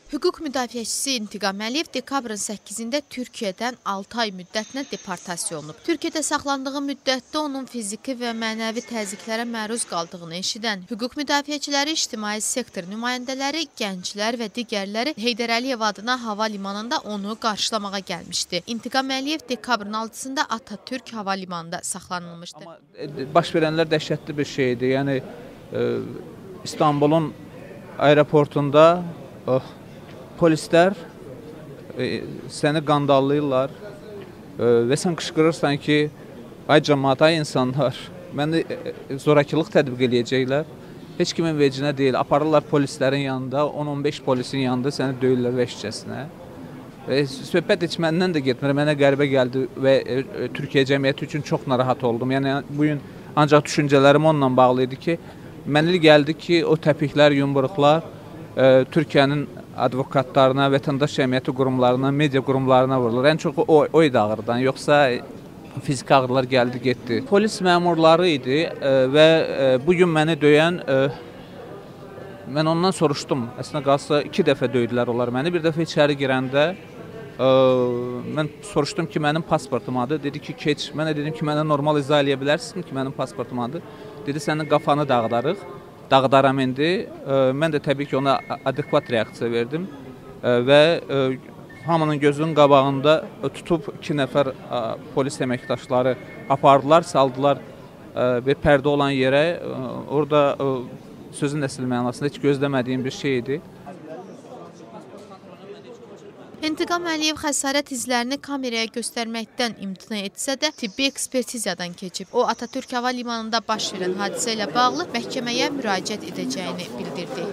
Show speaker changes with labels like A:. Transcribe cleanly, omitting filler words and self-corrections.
A: Hüquq müdafiəçisi İntiqam Əliyev dekabrın 8-də Türkiyədən 6 ay müddətinə deportasiya olunub. Türkiyədə saxlandığı müddətdə onun fiziki və mənəvi təzyiqlərə məruz qaldığını eşidən hüquq müdafiəçiləri, ictimai sektor nümayəndələri, gənclər və digərləri Heydər Əliyev adına hava limanında onu qarşılamağa gəlmişdi. İntiqam Əliyev dekabrın 6-sında Atatürk hava limanında saxlanılmışdı.
B: Amma baş verənlər dəhşətli bir şeydi. Yəni İstanbulun aeroportunda polislər səni qandallayırlar və sən qışqırırsan ki, ay cəmaat, ay insanlar, məni zorakılıq tətbiq eləyəcəklər. Heç kimin vecinə deyil, aparırlar polislərin yanında, 10-15 polisin yanında səni döyürlər vəhşicəsinə. Söhbət heç məndən də getmir, mənə qəribə gəldi və Türkiyə cəmiyyəti üçün çox narahat oldum. Yəni, bugün ancaq düşüncələrim onunla bağlı idi ki, mənə gəldi ki, o təpiklər, yumruqlar Türkiyənin advokatlarına, vətəndaş cəmiyyəti qurumlarına, media qurumlarına vurulur. Ən çox o idi ağrıdan, yoxsa fiziki ağrılar gəldi, getdi. Polis məmurları idi və bugün məni döyən, mən ondan soruşdum. Əslində qalsa 2 dəfə döydülər onlar məni. Bir dəfə içəri girəndə mən soruşdum ki, mənim pasportum adı. Dedi ki, keç. Mən də dedim ki, mənə normal izah eləyə bilərsin ki, mənim pasportum adı. Dedi, sənin qafanı dağıdarıq. Dağıdaram indi. Mən də təbii ki, ona adekvat reaksiya verdim və hamının gözünün qabağında tutub 2 nəfər polis əməkdaşları apardılar, saldılar bir pərdə olan yerə. Orada sözün əsl mənasında heç gözləmədiyim bir şey idi.
A: İntiqam Əliyev xəsarət izlərini kameraya göstərməkdən imtina etsə də tibbi ekspertizadan keçib. O, Atatürk Hava Limanında baş verən hadisə ilə bağlı məhkəməyə müraciət edəcəyini bildirdi.